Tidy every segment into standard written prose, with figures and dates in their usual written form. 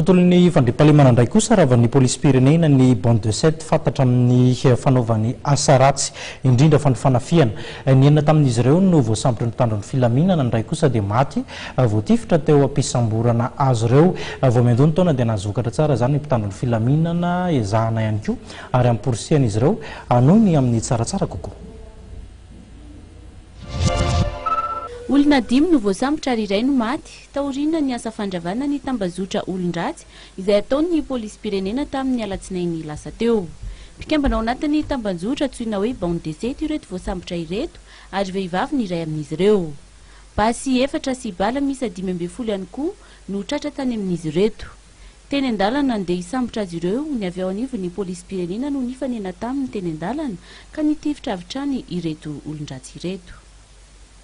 Tontolon'ny fandriampahalemana indray kosa, ravan'ny polisim-pirenena ny bande de sept fantatra amin'ny fanaovany asa ratsy, indrindra fa ny fanafihana. Ny enina tamin'izy ireo no voasambotry ny mpitandro ny filaminana, ny iray kosa dia maty voatifitra teo am-pisamborana azy ireo. Vao miandoha ny taona dia nahazo vokatra tsara izany ny mpitandro ny filaminana, ezahana ihany koa ary amporisihana izy ireo hanohy ny amin'ny tsaratsara kokoa. Olona dimy no voasambotra ary iray no maty, taorian'ny asa fandravana ny tambazotra olon-dratsy izay ataon'ny polisim-pirenena tamin'ny alatsinainy lasa teo. Mpikambana ao anatin'ny tambanjotra antsoina hoe Bande des Sept ireto voasambotra ireto ary vehivavy ny iray amin'izy ireo. Basy efatra sy bala miisa 15 ihany koa no tratra tany amin'izy ireto. Teny an-dalana nandeha hisambotra azy ireo ny avy ao anivon'ny polisim-pirenena no nifanena taminy teny an-dalana ka nitifitra avy hatrany ireto olon-dratsy ireto.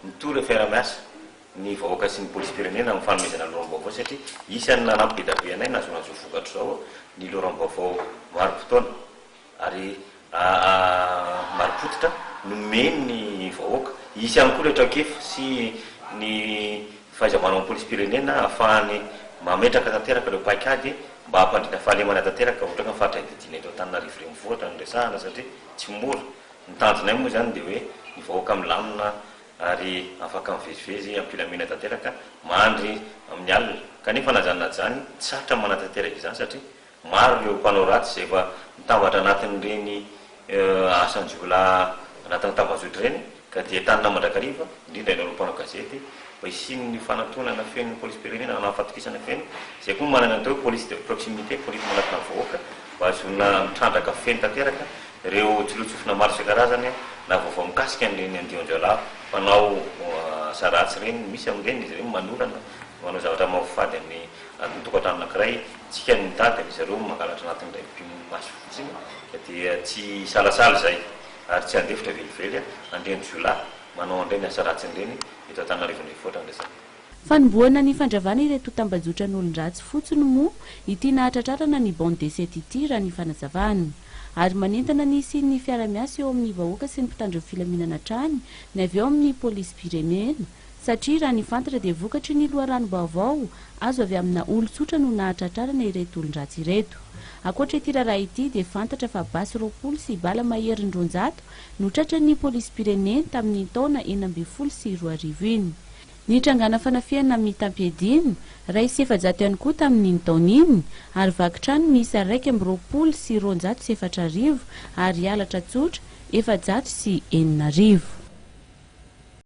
Mitory ny fiaraha-miasa ny vahoaka sy ny polisim-pirenena amin'ny fanomezana loharanom-baovao satria isan'ny nanampy be dia be anay nahazoana izao vokatra izao ny loharanom-baovao marim-potoana. Ary marim-pototra nomeny ny vahoaka. Hisy ihany koa ilay traikefa sy ny fahaiza-manao ny polisim-pirenena ahafahany mametraka tanteraka ireo paikady mba hampandriana fahalemana tanteraka ohatra ka ny faritra hididiana eto Antananarivo renivohitra no resahana satria tsy mora. Ny tanjonay moa izany dia hoe ny vahoaka milamina ary afaka mivezivezy am-pilamina tanteraka, mandry amin'ny alina. Kanefa na izany na tsy izany, tsy sarotra ny manatanteraka izany satria Maro ireo mpanao ratsy izay efa mitambatra anatin'ireny asan-jiolahy anatin'ny tambajotra ireny ka dia entanina mandrakariva, indrindra ianareo mpanao gazety, mba hisian'ny fanantonana feno ny polisim-pirenena na fahatokisana feno, izay koa manana ny atao hoe police de proximité, polisy manatona ny vahoaka, mba hahazoana mitrandraka feno tanteraka ireo tsilotsofina maro isan-karazany na vaovao mikasika an'ireny andian-jiolahy mpanao asa ratsy ireny. Misy amin'ireny izy ireny manolana, manao zavatra mamoafady amin'ny anatin'ny tokantrano anankiray. Tsika no mitady ry zareo mangalatra anatin'ny indray mipi-maso fotsiny ka dia tsy hisalasala izay ary tsy handefitra velively an'ireny jiolahy manao an'ireny asa ratsiny ireny eto Antananarivo Renivohitra ny resaka. Fanombohana ny fandravana ireto tambajotran'olon-dratsy fotsiny moa ity nahatratrarana ny bande des sept ity raha ny fanazavana. Ary manentana ny hisian'ny fiara-miasa eo amin'ny vahoaka sy ny mpitandro ny filaminana hatrany ny avy ao amin'ny polisim-pirenena satria raha ny fantatra dia vokatry ny loharanom-baovao azo avy amina olon-tsotra no nahatratrarana ireto olon-dratsy ireto. Ankoatra ity raharaha ity dia fantatra fa basy 20 sy bala maherin'ny 200 no tratran'ny polisim-pirenena tamin'iny taona 2016 iny. Nitrangana fanafihana mitam-piadiana 401 ihany koa tamin'iny taona iny ary vaky trano miisa 221 ary halatra tsotra 6004.